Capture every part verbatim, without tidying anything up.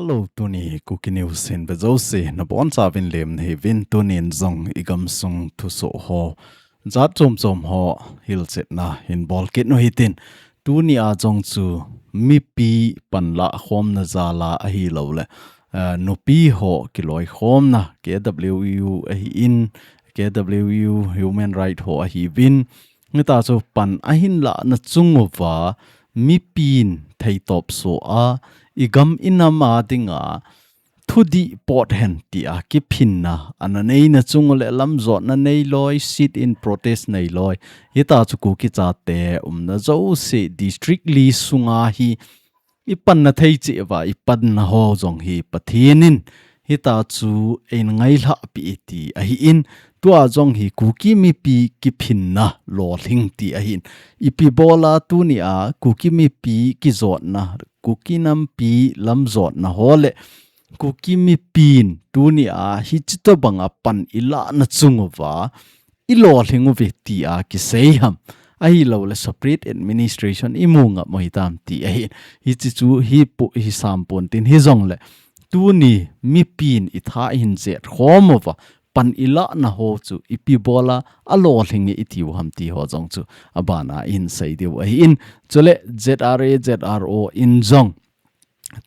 Hello, tuni Kuki News hin ve jouse nabonchauvin lemna hiuvin, tunin jong igamsung thusoh ho jat chom chom ho hilchetna hin bol kit u hitin, tunia jong chu mipi panlah khomna jal a ahilouleh, eh, nupi ho kiloikhomna K W U ahin, K W U Human Right ho ahiuvin, hita chu pan ahin lahna chung uva mipin theitop soh a, igam inam a dinga thudih pot hen tia kiphinna ana neina chung uleh lamjotna neiloi, sit-in protest neiloi, hita chu Kuki chate umna jouse district li sunga hi ipanna thei cheh uva, ipanna ho jong hi Pathen in hita chu eina ngailhahpeh e ti ahin, tua jong hi Kuki mipi kiphinna lolhing ti ahin. Ipi bola tunia Kuki mipi kijotna, Kuki nampi lamjotna ho leh Kuki mipin tunia hichi tobanga pan ilahna chung uva ilolhing uve tia kisei ham, ahilouleh separate administration imu ngam u hitam ti ahin. Hichi chu hi pu-, hisam pontin hijongleh, tuni mipin itha ihin jet khom uva pan ilahna ho chu ipi bola alolhing e itiu ham ti ho jong chu abana ihin sei diu ahin. Chuleh Z R A, Z R O in jong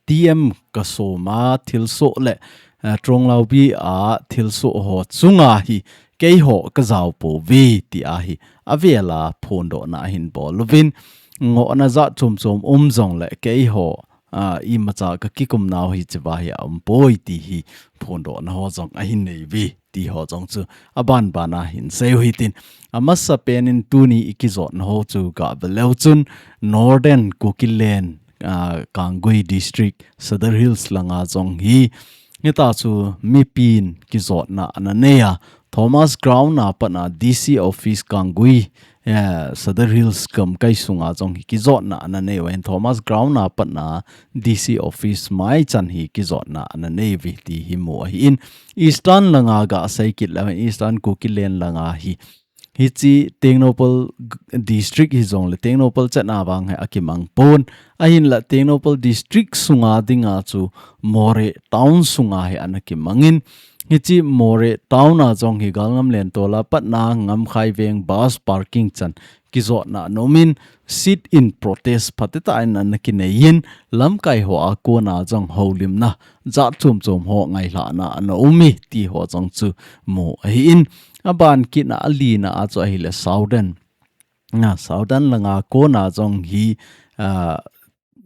T M kasoma thilsoh leh, eh, Tronglaubi a thilsoh ho chunga hi keiho kajao pouve tia hi avela phondohna ahin bol uvin, ngohna jat chom chom um jongleh keiho, ah, imacha kakikum nau hichea hi aumpoi ti hi phondohna ho jong ahin nei uve ti ho jong chu abanbana hin sei u hitin, amasapen in tuni ikijotna ho chu gave leu chun Northern Kukiland, ah, Kanggui District, Sadar Hills langa jong hi hita chu mipin kijotna ana nei a, Thomas Ground a patna D C Office Kanggui, eh, Sadar Hills gamkai sunga jong hi kijotna ana nei uvin, Thomas Ground a patna D C Office mai chan hi kijotna ana nei uve ti hi mu ahin. Eastern langa gasei kit leu hen, Eastern Kukiland langa hi hichi Tengnoupal g-, District hijongleh Tengnoupal chetna vang hi akimang pon. Ahinlah Tengnoupal District sunga dinga chu Moreh Town sunga hi ana kimangin, hichi Moreh Town a jong hi Galngamlen tola patna Ngamkhai Veng bus parking chan kijotna ana umin, sit-in protest phatecha in ana kineiyin, lamkai hoa kona jong houlimna jat chom chom ho ngailhahna ana um e ti ho jong chu mu ahin. Aban kitna alina a chu ahileh Southern, ah, Southern langa kona jong hi, ah,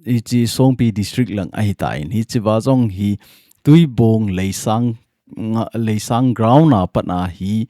hichi Songpi District lang ahitan, hichea jong hi Tuibong Leisang, nga, Leisang Ground a patna hi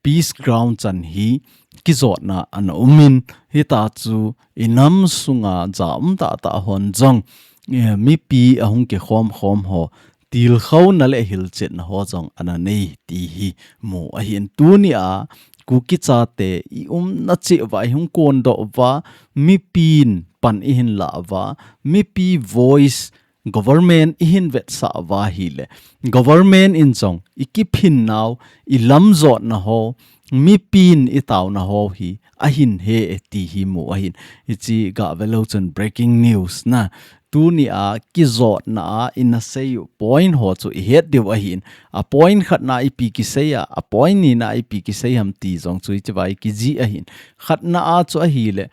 Peace Ground chan hi kijotna ana umin, hita chu inam sunga ja um tahtah hon jong, eh, mipi ahung kikhom khom ho tilkhouna leh hilchetna ho jong ana nei ti hi mu ahin. Tunia Kuki chate iumna cheh uva, ihung kondoh uva, mipin pan ihin lah uva, mipi voice government ihin vetsah uva ahileh, government in jong ikiphin nau, ilamjotna ho, mipin itaona ho hi ahin he e ti hi mu ahin. Hichi gave leu chun breaking news na, tunia kijotna a ina sei u point ho chu ihet diu ahin. A point khatna ipi kisei a, a point nina ipi kisei ham ti jong chu hichea ikijih ahin. Khatna a chu ahileh,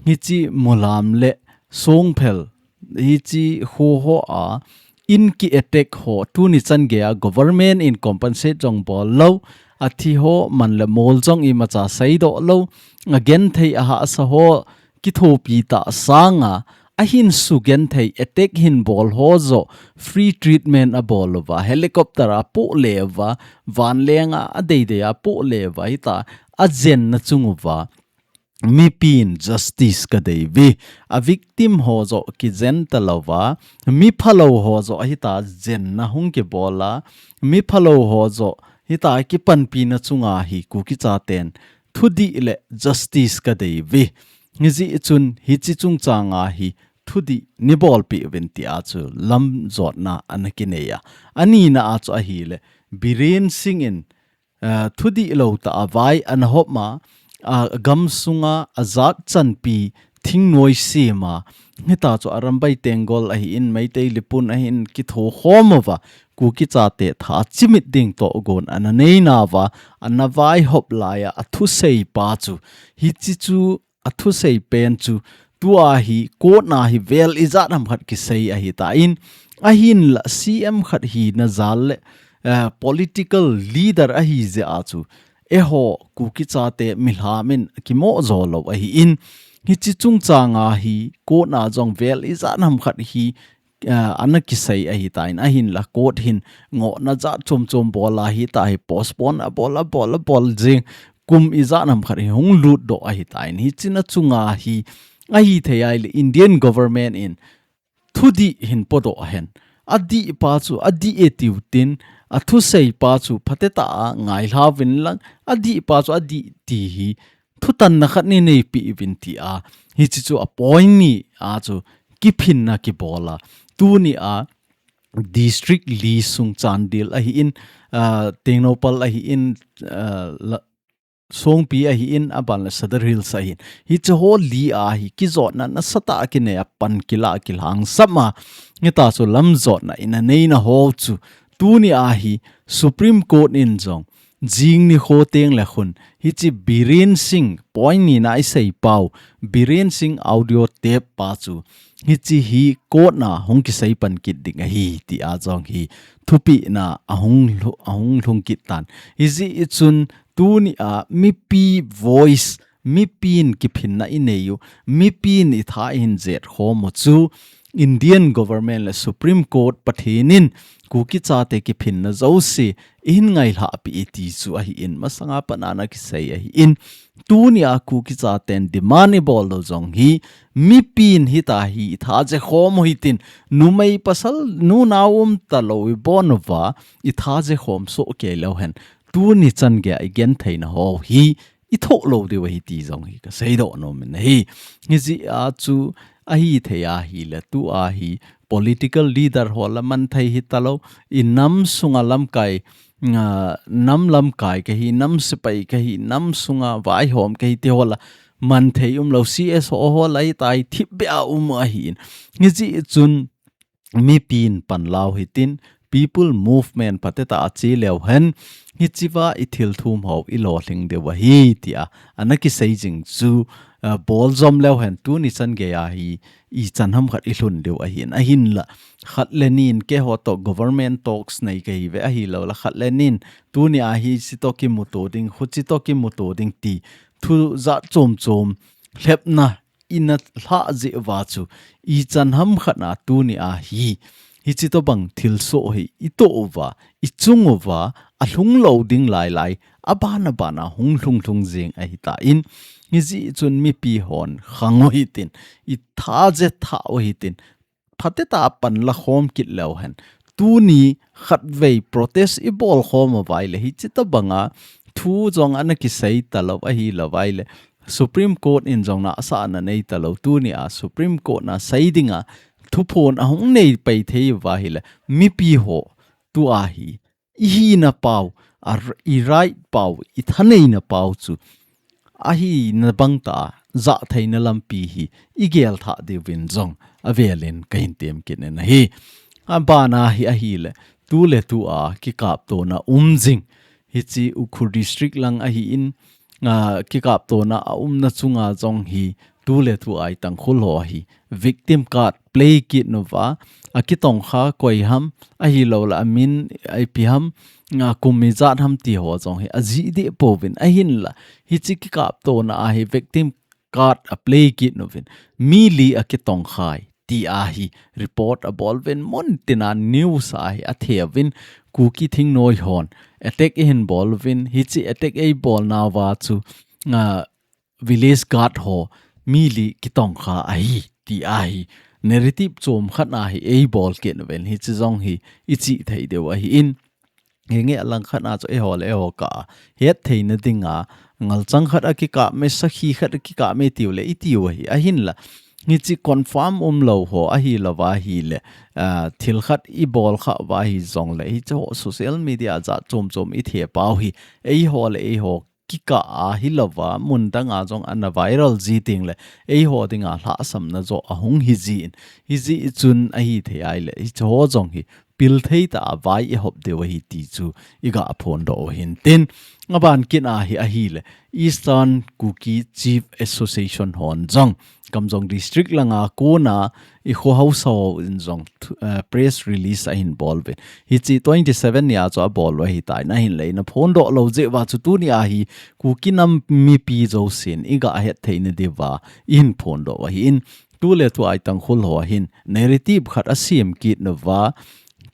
hichi Mulam leh Songphel, hichi kho hoa in ki attack ho tuni chan geia government in compensate jong bol lou, athi ho man le mol jong imacha seidoh lou, agenthei ahahsa ho kithopi tah sanga, ahin sugenthei attack hin bol ho joh free treatment abol uva, helicopter a apoh le uva, vanlenga adeidei a apoh le uva, hita ajenna chung uva mipin justice kadei uve. A victim ho joh kijen talouva, miphalou ho joh hita jenna hung kibol a, miphalou ho joh hita kipanpina chunga hi Kuki chaten thudih le justice kadei uve. Hijeh chun hichi chungchanga hi thudih neibolpeh uvin tia chu lamjotna ana kinei a. Anina a chu ahileh, Biren Singh in, eh, thudih lou tah a vai ana hopma, a gamsunga ajat chanpi thingnoi sema, hita chu Arambai Tenggol ahin, Meitei Lipun ahin, kitho khom uva, Kuki chate tha chimit ding togon ana nei nauva, ana vaihop laiya, athusei pa chu, hichi chu athusei pen chu, tua hi, court na hi vel ijat ham khat kisei ahitan, ahinla C M khat hina jal le, eh, political leader ahi jeh a chu, eiho, Kuki chate milhamin kimoh jo lou ahin, hichi chungchang a hi, court na jong vel ijat ham khat hi, ah, ana kisei ahitan, ahinla court hin ngohna jat chom chom bol ahita hi, postpone abol, abol, abol jing, kum ijat ham khat hi hung lut doh ahitan, hichi na chunga hi, ahithei ahile Indian government in thudih hin podoh hen. Adih pa chu adih e tiu tin, athusei pa chu phatetah a ngailha uvin lang, adih pa chu adih ti hi thutanna khat nei neipi uvin tia, hichi chu a point ni a chu kiphinna kibol a. Tuni a district li sung Chandel ahin, ah, Tengnoupal ahin, ah, la, Songpi ahin, aban le Sadar Hills ahin. Hichi ho li a hi kijotna nasatah a kinei a pan kila kilangsap a. Hita chu lamjotna ina neina ho chu. Tuni a hi Supreme Court in jong jing nikho teng le khun, hichi Biren Singh, point ni na isei pau, Biren Singh audio tape pa chu, hichi hi court na hung kisei pan kit ding ahi, tia jong hi thupina ahung lhu-, ahung lhung kit tan. Hijeh chun tuni a mipi voice, mipin kiphinna inei u, mipin itha ihin jet khom u chu, Indian government le Supreme Court Pathen in Kuki chate kiphinna jouse ihin ngailhah pi e ti chu ahin, masanga pat ana kisei ahin. Tuni a Kuki chaten demand ibol u jong hi, mipin hita hi itha je khom u hitin, numei pasal nunau umta lou ibon uva, itha je khom soh kei leu hen. Tuni chan geiya igenthei na ho hi, ithoh lou diu ahi ti jong hi kasei doh nom in ahi. Hijeh a chu ahithei ahile tua hi political leader ho la manthei hita lou, inam sunga lamkai, ah, nam lamkai kahi, nam sepai kahi, nam sunga vaihom kahi ti ho la manthei umlou, C S ho ho la hita hi thipbeh a um u ahin. Hijeh chun mipin panla u hitin, people movement phatetah a che leu hen, hichi va ithil thum ho ilolhing diu ahi, tia ana kisei jing chu, ah, bol jom leu hen, tuni chan geiya hi ichan ham khat ilhun diu ahin, ahinla. Khat le ni in keiho toh government talks nei kahi uve ahilou la, khat le ni in tuni a hichi toh kimuto ding, khuchi toh kimuto ding ti thu jat chom chom lhepna ina lhah jeh uva chu, ichan ham khat na tuni a hi, hichi tobang thilsoh hi itoh uva, ichung uva, alhung lou ding lai lai, aban aban a hung lhung lhung jing ahitan, hijeh chun mipi hon khang u hitin, itha je thah u hitin, phatetah a pan la khom kit leu hen. Tuni khatvei protest ibol khom uva ahile, hichi tobanga thu jong ana kisei ta lou ahilou va ahile, Supreme Court in jong nasa ana nei ta lou, tuni a Supreme Court na sei dinga thuphon ahung nei pai thei uva ahile, mipi ho tua hi ihina pau, a, i right pau, ithaneina pau chu ahina bang tah a, jahtheina lampi hi igel thah diuvin jong avelin kahin tem kit in ahi. Aban a hi ahile, tu le tu a kikaptona um jing, hichi Ukhrul District lang ahin, ah, kikaptona aumna chunga jong hi, tu le tu a i Tangkhul ho hi victim card play kit uva, akitongkha koi ham, ahilou la amin ipi ham, akum ijat ham ti ho jong hi ajih deh pouvin, ahinla hichi kikaptona a hi victim card a play kit uvin, mi li akitongkhai, tia hi report abol uvin, mun tina news a hi athe uvin, Kuki thingnoi hon attack eihin bol uvin, hichi attack eibol nauva chu, ah, village guard ho mi li kitongkha ahi, tia hi narrative chom khat na hi eibol kit uvin, hichi jong hi ichih thei diu ahin, henge, alangkhat na chu eiho le eiho kah a hettheina dinga, ngalchang khat akikap me, sakhi khat akikap me tiu le itiu ahi, ahinla hichi confirm umlou ho ahilou va ahile, ah, thil khat ibol kha uva ahi jongle, hichi ho social media jat chom chom ithe pau hi, eiho le eiho kikah a hilouva, mun dang a jong ana viral ji teng le, eiho dinga lhahsamna joh ahung hi jin, hijeh chun ahi thei ahile, hiche ho jong hi pil thei tah a vai i hop diu ahi ti chu i ga phondoh u hin tin, aban kit a hi ahile, Eastern Kuki Chief Association hon jong, Kamjong District langa kona i kho haosa hon jong thu- eh, press release ahin bol uvin. Hiche twenty seven nia chu abol u ahitai, ahinla ina phondoh lou jeh uva chu tunia hi Kuki nam mipi jousen i ga het theina diuva i hin phondoh u ahin. Tuletu a i Tangkhul ho hin narrative khat asem kit nauva,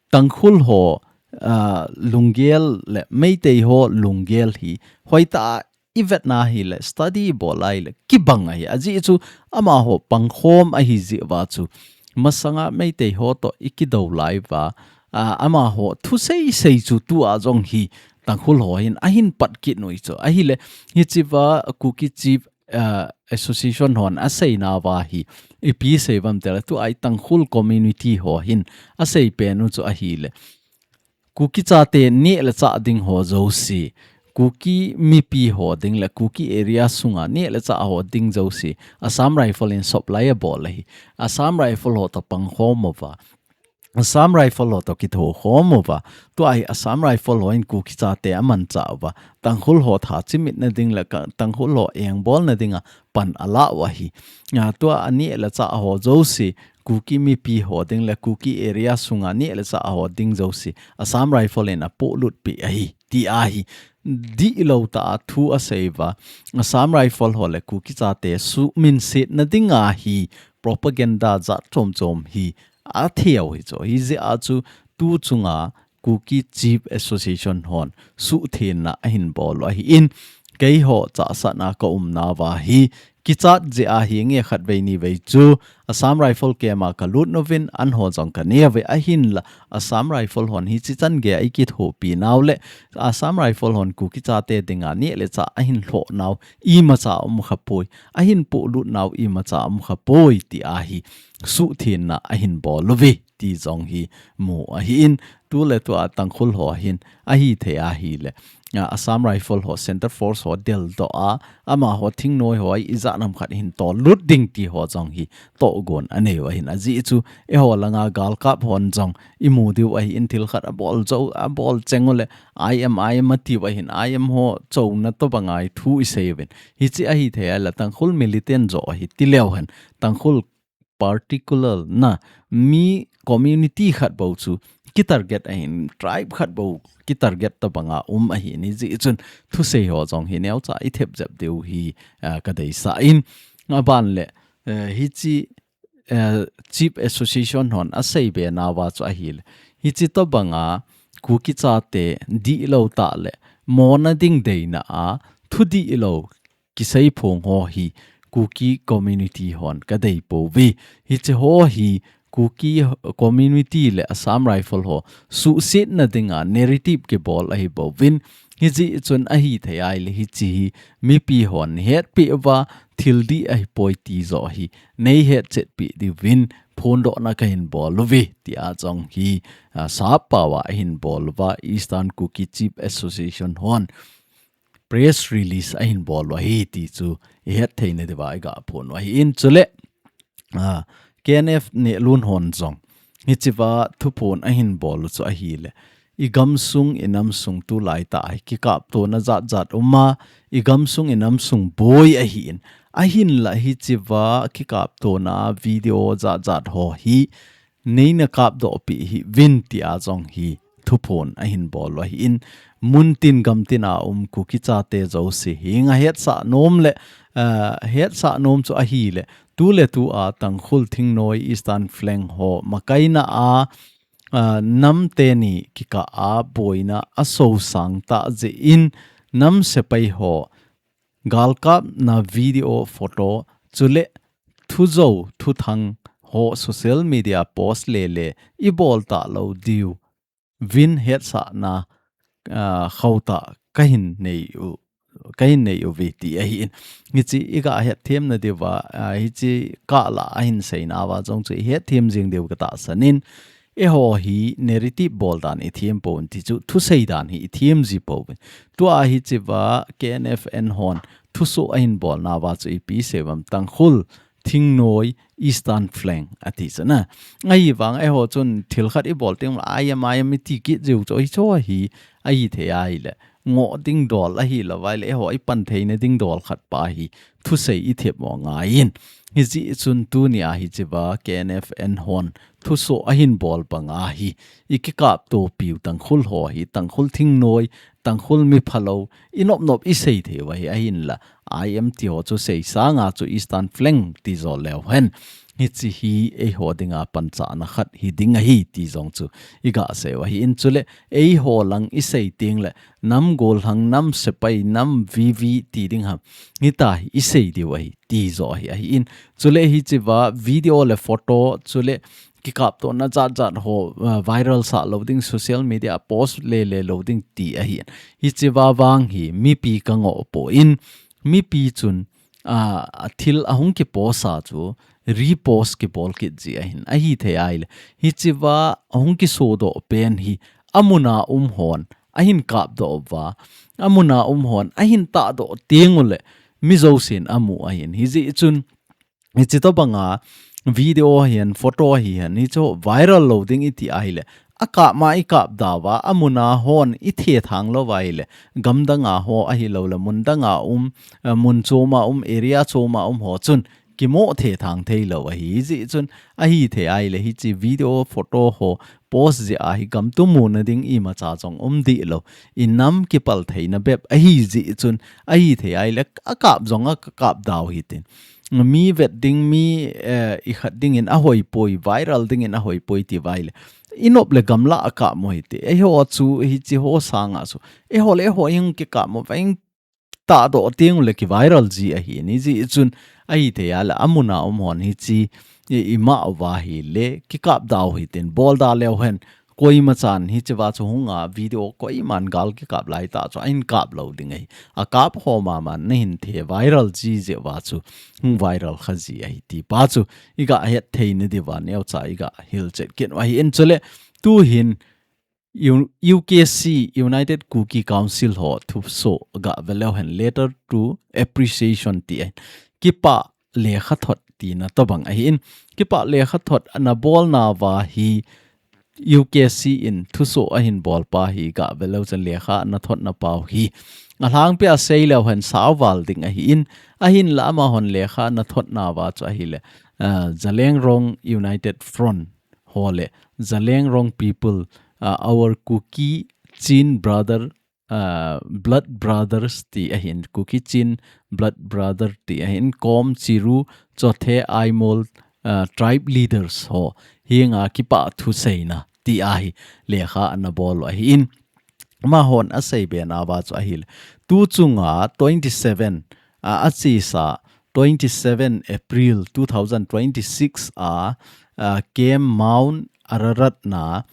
Tangkhul ho, ah, lunggel le Meitei ho lunggel hi hoitah a i vetna hile, study i bol a hile, kibang ahi. Ajeh chu amaho pangkhom ahi jeh uva chu, masanga Meitei ho toh i kidou lai uva, ah, amaho thusei sei chu tua jong hi Tangkhul ho hin ahin pat kit nui chu. Ahile, hichea Kuki Chief, ah, Association hon aseina uva hi ipi sei uvam tile, tua i Tangkhul community ho hin asei pen u chu ahile, Kuki chate neh le chah ding ho jouse, Kuki mipi ho ding le Kuki area sunga neh le chah ho ding jouse, Assam Rifle in supply abol ahi. Assam Rifle ho toh pangkhom uva, Assam Rifle ho toh kithokhom uva, tua hi Assam Rifle ho in Kuki chate amanchah uva, Tangkhul ho tha chimitna ding le ka- Tangkhul ho engbolna dinga pan ala u ahi. Ah, tua aneh le chah ho jouse, Kuki mipi ho ding le Kuki area sunga neh le chah ho ding jouse, Assam Rifle in apohlut peh ahi, ti ahi. Dihlou tah a thu asei uva, Assam Rifle ho le Kuki chate suhminsetna dinga hi propaganda jat chom chom hi athei u hi chu. Hijeh a chu tu chunga Kuki Chief Association hon suhthenna ahin bol u ahin, keiho chahsahna ka umna uva hi kichat jeh a hi nge khatvei nivei chu Assam Rifle camp a ka lut uvin, an ho jong ka ne uve, ahinla Assam Rifle hon hichi chan gei a i kithopi nau le Assam Rifle hon Kuki chate dinga neh le chah ahin lhoh nau imacha um kha poi, ahin pohlut nau imacha um kha poi, ti a hi suhthenna ahin bol uve ti jong hi mu ahin, tuletu a Tangkhul ho hin ahi thei ahile, a, Assam Rifle ho, Centre Force ho deldoh a, amaho thingnoi ho a ijat ham khat hin tollut ding ti ho jong hi tohgon anei u ahin, ajeh chu eiho langa galkap hon jong i mu diu ahin, thil khat abol jou, abol cheng u le I M, I M ati u ahin, I M ho chouna tobang a i thu i sei uvin. Hichi ahi thei ahile Tangkhul militant joh ahi ti leu hen, Tangkhul particular na mi community khat bou chu ki target ahin, tribe khat bou ki target tobang a um ahin, hijeh chun thusei ho jong hi neocha i thep jep diu hi, ah, ka deisah in, aban le, eh, hichi, eh, Chief Association hon asei be nauva chu ahile, hichi tobang a Kuki chate dihlou tah le mona ding deina a thu dihlou kisei phong ho hi Kuki community hon ka dei pouve. Hichi ho hi Kuki community le Assam Rifle ho suhsetna dinga narrative kibol ahi bouvin. Hijeh chun ahi thei ahile hichi hi mipi hon hetpeh uva thil dih ahi poi ti joh hi nei hetchetpeh diuvin phondohna ka hin bol uve, ti a jong hi, a, sappao a ahin bol uva Eastern Kuki Chief Association hon press release ahin bol u ahi ti chu i het theina diuva i ga phon u ahin, chule, a, K N F Nehlun hon jong hichiva thuphon ahin bol u chu ahile, i gamsung, i namsung tulai tah hi kikaptona jat jat um a, i gamsung, i namsung boi ahin, ahinla hichiva kikaptona video jat jat ho hi neina kapdohpeh hih uvin ti a jong hi thuphon ahin bol u ahin, muntin gamtin a um Kuki chate jouse hi nga hetsah nom le, eh, hetsah nom chu ahile, tuletu a Tangkhul thingnoi Eastern Flank ho makaina a, eh, nam teni kikah a boina asosang tah jeh in nam sepai ho galkapna video, photo, chule thujou, thuthang ho social media post le le i bol talou diuvin hetsahna, ah, khauhtah ka hin nei u, ka hin nei uve ti ahin. Hichi i ga hetthemna diuva, ah, hichi kah la ahin seinauva jong chu i hetthem jing diu ka tahsan in, Eiho hi narrative bol dan i them pon ti chu thusei dan hi i them ji pon. Tua hiche va K N F N hon thuso ahin bol nauva chu ipi sei vam Tangkhul thingnoi Eastern Flank ati chu na. Ahivang eiho chun thil khat i bol teng I M I M i ti kit jiu chu hiche hi ahithei ahile ngoh ding dol ahilou vai le eiho i pan theina ding dol khat pa hi thusei i them mo ngai in. Hijeh chun tuni a hiche va K N F N hon thuso ahin bol banga hi i kikap to piu Tangkhul ho hi Tangkhul thingnoi, Tangkhul mi phalou, i nop nop i sei thei u ahi ahinla. I M T ho chu sei sanga chu Eastern Flank ti jo leu hen. Hiche hi eiho dinga panchahna khat hi ding ahi ti jong chu i ga sei u ahi in chule eiho lang i sei teng le nam gollhang nam sepai nam V V ti ding ham. Hita hi i sei diu ahi ti jo ahi ahi in. Chule hiche va video le photo chule kikap to na jat jat ho, ah, viral sah lou ding social media post le le lou ding ti ahi. Hiche va vang hi mipi ka ngoh pon mipi chun, ah, a thil ahung kipost a chu repost kibol kit ji ahin ahithei ahile. Hiche va ahung kisodoh pen hi amun a um hon ahin kap doh uva. Amun a um hon ahin tahdoh teng ule mi jousen amu ahin. Hijeh chun hiche tobanga video hihen, photo hihen, hichu viral lou ding i ti ahile, akap ma i kap dauva, amun a hon i thethang lou va ahile, gam danga ho ahilou le, mun danga um, eh, mun choma um, area choma um ho chun, kimo thethang thei lou ahi. Hijeh chun ahithei ahile, hiche video, photo ho post jeh a hi gam tumuna ding imacha jong um dih lou. I nam kipal theina bep ahi jeh chun ahithei ahile, akap jong a ka kap dau hitin. Mi vet ding, mi, eh, i khat dingin ahoi poi, viral dingin ahoi poi ti vai le. I nop le gamla a kap mo hite. Eiho chu hiche ho sanga chu. Eiho le eiho i hung kikap mo va, i tahdoh teng ule kiviral ji ahi. Hijeh chun ahithei ahile amun a um hon hiche i, i ma uva ahile kikap dau hitin bol da leu hen. Koima chan hiche va chu hung a video koiman gal kikap lai tah chu ahin kap lou ding ahi. Akap ho mama nahin the viral ji jeh va chu hung viral kha ji ahi ti pa chu i ga het theina diuva neocha i ga hilchet kit u ahi in chule tuhin U-, U K C, United Kuki Council ho thuso ga ve leu hen letter to appreciation ti ahi. Kipah lekha thot tina tobang ahi in. Kipah lekha thot ana bol nauva hi U K C in thuso ahin bol pa hi ga ve leu chun lekha ana thotna pau hi. Alhangpi a sei leu hen sao val ding ahi in. Ahinla amahon lekha ana thot nauva chu ahile, ah, Zeliangrong United Front ho le Zeliangrong people, ah, our Kuki Chin brother, ah, blood brothers ti ahin, Kuki Chin blood brother ti ahin, Kom, Chiru, Chothe, Aimol, ah, tribe leaders ho henga kipah thu seina ti ahi lekha ana bol u ahi in. Amahon asei be nauva chu ahile. Tu chunga twenty seven, ah, achesa twenty seven April two thousand twenty-six a, ah, Camp Mount Ararat na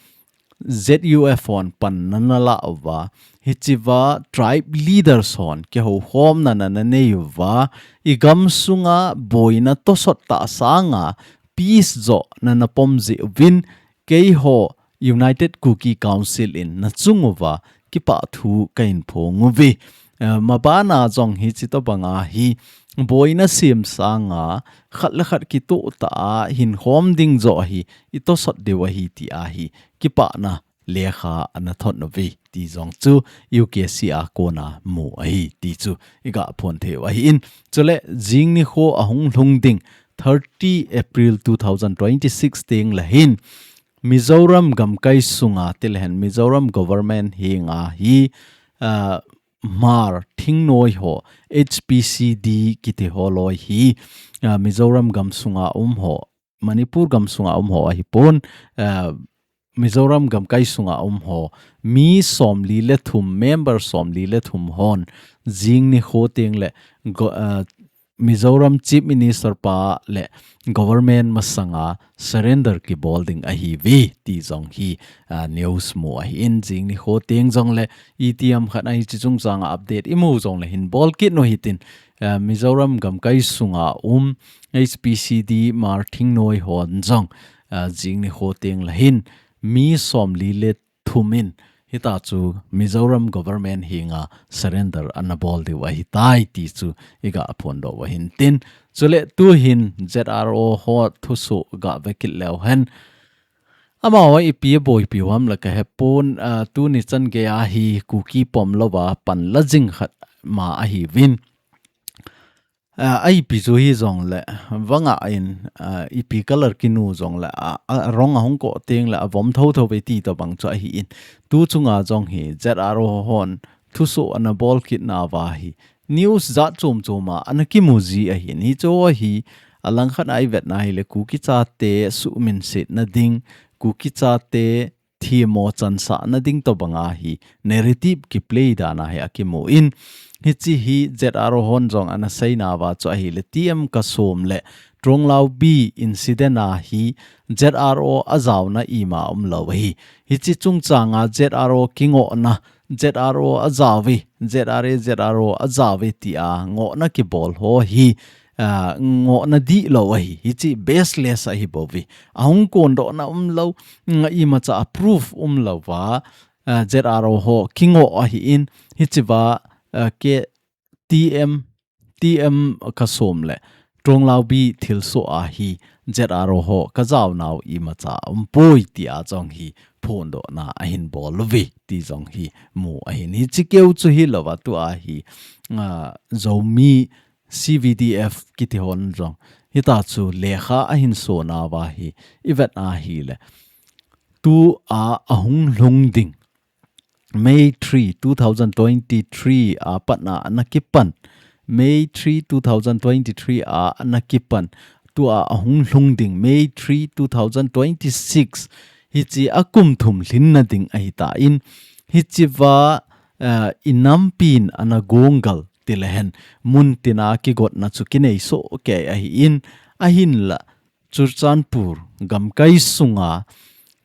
Z U F hon panna ana la uva, hiche va tribe leaders hon kihoukhomna ana nei uva, i gam sunga boina tosot tah sanga peace jo nana pom jeh uvin keiho United Kuki Council in nachung uva kipah thu kahin phong uve. Eh, mabana jong hiche tobanga hi boina sem sanga khat le khat kitoh tah a hinkhom ding jo hi i tosot diu ahi ti ahi kipahna lekha ana thot uve ti jong chu U K C a kona mu ahi ti chu i ga phong thei u ahi in. Chule jing nikho ahung lhung ding thirty April two thousand twenty-six teng le hin Mizoram gamkai sunga ti le hen Mizoram government henga hi, ah, Hmar thingnoi ho H P C D kiti ho loi hi, ah, Mizoram gam sunga um ho, Manipur gam sunga um ho ahi pon, ah, Mizoram gamkai sunga um ho, mi somli le thum, member somli le thum hon, jing nikho teng le go-, ah, Mizoram Chief Minister pa le government masanga surrender kibol ding ahi ve ti jong hi, ah, news mu ahi in jing nikho teng jong le itiham khat ahi chi chung changa update i mu jong le hin bol kit u hitin, ah, Mizoram gamkai sunga um H P C D Hmar thingnoi hon jong, ah, jing nikho teng le hin mi somli le thum in hita chu Mizoram government henga surrender ana bol diu ahitai ti chu iga phondoh u ahin tin. Chule tuhin Z R O ho thusoh ga vekit leu hen. Amaho ipi aboipiu ham la kahepon, ah, tuni chan geiya hi Kuki pom louva panla jing khat ma ahiuvin. Ah, a ipi chu hijongle, vanga in, ah, ipi color kinu jongle, ah, ah, rong ahung koh tengle, avom thotho ve ti tobang chu ahin. Tu chunga jong hi Z R O hon thusoh ana bol kit nauva hi news jat chom choma ana kimu ji ahin. Hichu hi alangkhat a ivetna hile Kuki chate suhminsetna ding, Kuki chate themmo chansahna ding tobanga hi narrative kiplay dana hi akimun. Hiche hi Z R O hon jong ana seinauva chu ahile T M Kasom le Tronglao B incident a hi Z R O ajaona ima umlou ahi. Hiche chungchanga Z R O kingohna, Z R O ajao ve, Z R A, Z R O ajao ve tia ngohna kibol ho hi, ah, ngohna dihlou ahi. Hiche baseless ahi bouve. Ahung kondohna umlou, mm, imacha a proof umlouva, ah, Z R O ho kingoh ahin, hichea, ah, ke T M, T M Kasom le Tronglao B thilsoh a hi Z R O ho kajaonau imacha umpoi tia jong hi phondohna ahin bol uve ti jong hi mu ahin. Hiche keu chu hilouva tua hi, ah, Zomi C V D F kiti hon jong hita chu lekha ahin sonauva hi ivet ahile, tua ahung lhung ding May three, two thousand twenty-three a patna ana kipan. May three, two thousand twenty-three a ana kipan. Tua ahung lhung ding May three, two thousand twenty-six. Hiche a kum thum lhinna ding ahitan. Hichea, eh, inampin ana gonggal tilehen. Mun tina kigotna chu kinei soh kei ahin. Ahinla Churachandpur gamkai sunga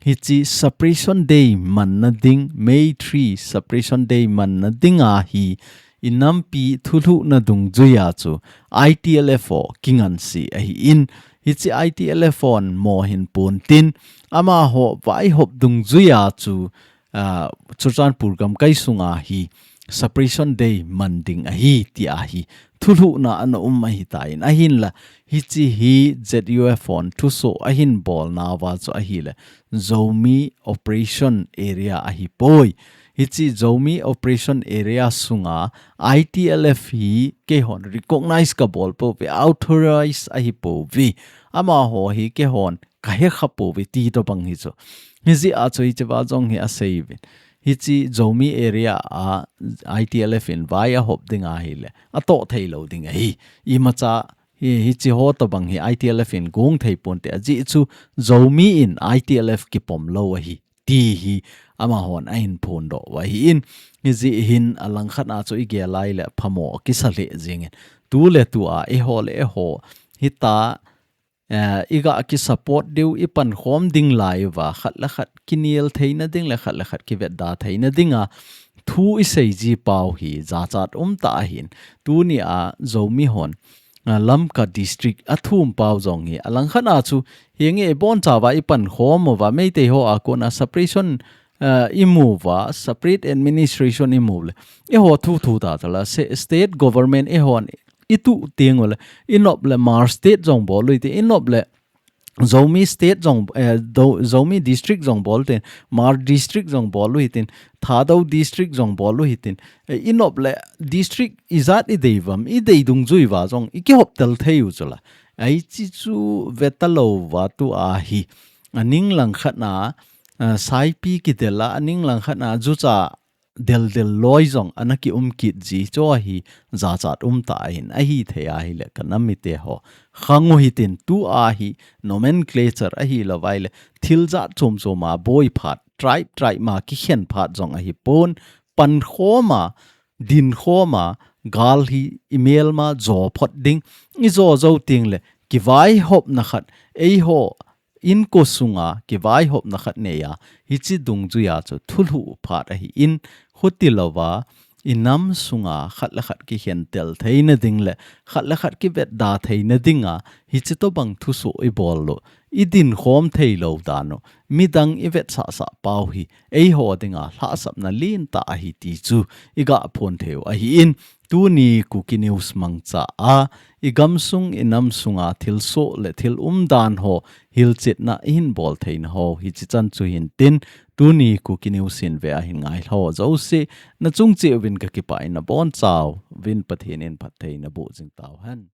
hiche Separation Day manna ding, May three Separation Day manna dinga hi inampi thulhuhna dungjuia chu I T L F ho kinganse ahin, hiche I T L F hon mo hin pontin, amaho vaihop dungjuia chu ah, Churachandpur gamkai sunga hi Separation Day man ding ahi, tia hi thulhuhna ana um ahitan. Ahinla, hiche hi Z U F hon thusoh ahin bolnauva chu ahile, Zomi Operation Area ahipoi. Hiche Zomi Operation Area sunga I T L F hi keihon recognize kabol pouve, authorize ahipouve. Amaho hi keihon kahe khapouve ti tobang hichu. Hijeh a chu hichea jong hi aseiuvin. Hiche Zomi area a I T L F in vai ahop ding ahile, atoh theilou ding ahi. Imacha hi, hiche ho tobang hi I T L F in gong thei ponte, ajeh chu Zomi in I T L F kipom lou ahi. Ti hi amahon ahin phondoh u ahin. Hijeh hin alangkhat a chu igel laile phamo kisa lheh jengin. Tuletua eiho le eiho hita eh, iga kisupport diu, ipankhom ding laiuva, khat le khat kinel theina ding le khat le khat kivetda theina dinga thu isei ji pau hi jachat umtah ahin. Tunia Zomi hon, ah, Lamka District athum pau jong hi alangkhat a chu henge ibonchauva ipankhom uva, Meitei ho a kona separation, ah, imuva, separate administration imule, eiho thu thu ta tala, se-, state government eihon itu tengule, inop le Hmar state jong bol uhitin, inop le Zomi state jong, eh, Do-, Zomi district jong bol uhitin, Hmar district jong bol uhitin, Thadou district jong bol uhitin, eh, inop le district ijat idei uvam, idei dungjuiva jong ikihop tel thei u chula. Hiche chu vetalouva tua hi, aning langkhat na, ah, saipi kidela, aning langkhat na jucha deldel loi jong ana kium kit ji chu hi jachat umtah ahin, ahithei ahile kanam mite ho khang uhitin, tua hi nomenclature ahilouva ile thil jat chom choma boi phat, tribe tribe ma kikhen phat jong ahipon, pankhoma, dinkhoma, gal hi imelma jo phot ding, ijo jou tengle kivaihopna khat, eiho inko sunga kivaihopna khat neia, hiche dungjuia chu thulhuh phat ahin, khutilouva, i nam sunga khat le khat kikhentel theina ding le khat le khat kivetda theina dinga hichi tobang thusoh i bol u, i dinkhom thei lo dan u, midang i vetsahsah pau hi eiho dinga lhahsamna lentah ahi ti chu i gah phon thei u ahi in, tuni Kuki News mangcha a i gamsung i nam sunga thilsoh le thil umdan ho hilchetna i hin bol theina ho hichi chan chu hin tin, tuni Kuki News hin ve a hin ngai ho jouse, na chung cheh uvin ka kipah in, na boncha uvin Pathen in phattheina boh jing tau hen.